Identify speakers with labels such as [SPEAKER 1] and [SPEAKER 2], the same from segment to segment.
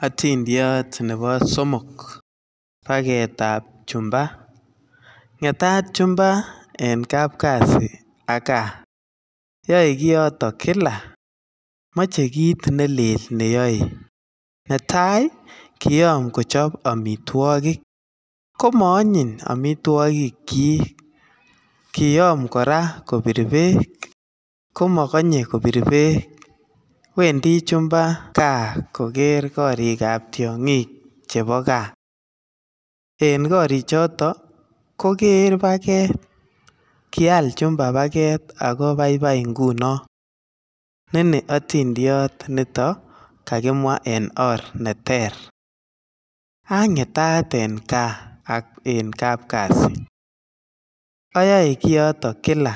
[SPEAKER 1] Otindiot nebo somok, paketab Chumba. Ngetat Chumba en kapkasi ak gaa. Yoe kiyoto kila. Moche kiit nelel neyoe. Netai, kiyom kochob amitwogik. Komoonyiny amitwogikyik. Kiyom kora kobir beek. Komokonye kobir beek. Wendi Chumba gaa koker korikab tiong'ik chebo gaa. En korichoto koker paket. Kial Chumba paket ako paipai nguno. Nini otindiot nito kakimwa en or neter. Angetat en gaa ak en kapkasi. Ayoe kiyoto kila.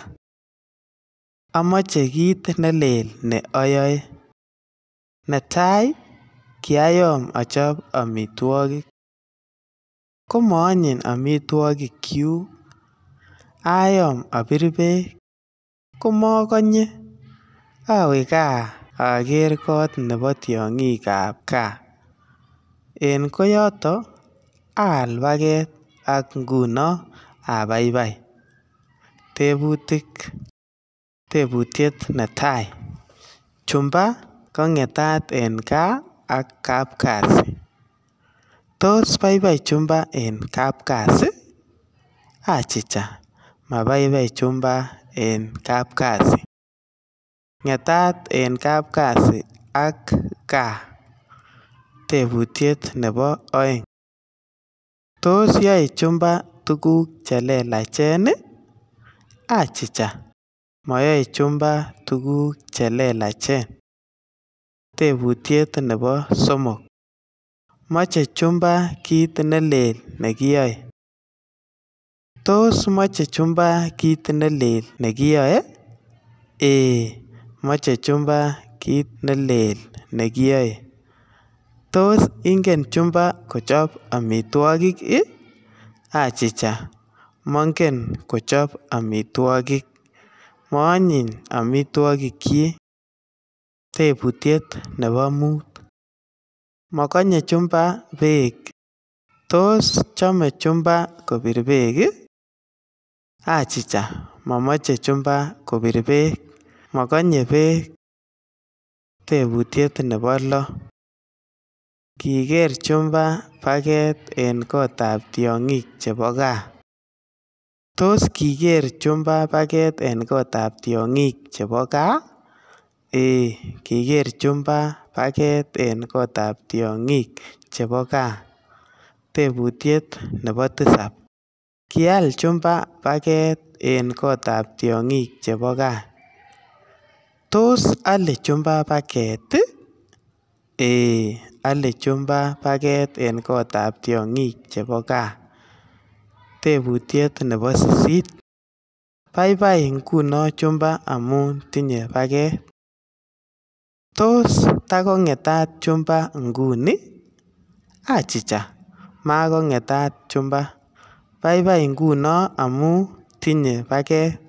[SPEAKER 1] Amoche kiit nelel ne oyoe. Netai, kiayom achob amitwogik. Komoonyiny amitwogikyuk. Ayom abir beek. Komokonye. Awe gaa aker kot nebo tiong'ikab gaa. En koyoto aal paket ak nguno apaipai. Tebutik. Tebutiet netai, Chumba kong'etat en gaa ak kapkasi. Tos paipai Chumba en kapkasi? Achicha, mapaipai Chumba en kapkasi. Ngetat en kapkasi ak gaa. Tebutiet nebo oeng, tos yoe Chumba tuguk chelelachen? Achicha, moyoe Chumba tuguk chelelachen. Tebutiet nebo somok, moche Chumba kiit nelel nekiyoe. Tos moche Chumba kiit nelel nekiyoe? Eeh, moche Chumba kiit nelel nekiyoe. Tos ingen Chumba kochob amitwogik ii? Achicha, mongen kochob amitwogik. Moonyiny amitwogikyik. Tebutiet nebo muut, mokonye Chumba beek. Tos chome Chumba kobir beek ii? Achicha, momoche Chumba kobir beek. Mokonye beek. Tebutiet nebo loo, kiker Chumba paket en kotab tiong'ik chebo gaa. Tos kiker Chumba paket en kotab tiong'ik chebo gaa? Eeh, kiker Chumba paket en kotab tiong'ik chebo gaa. Tebutiet nebo tisap, kial Chumba paket en kotab tiong'ik chebo gaa. Tos ale Chumba paket ii? Eeh, ale Chumba paket en kotab tiong'ik chebo gaa. Tebutiet nebo sisit, paipai nguno Chumba amun tinye paket. Tos takong'etat Chumba nguni? Achicha, makong'etat Chumba. Paipai nguno amun tinye paket.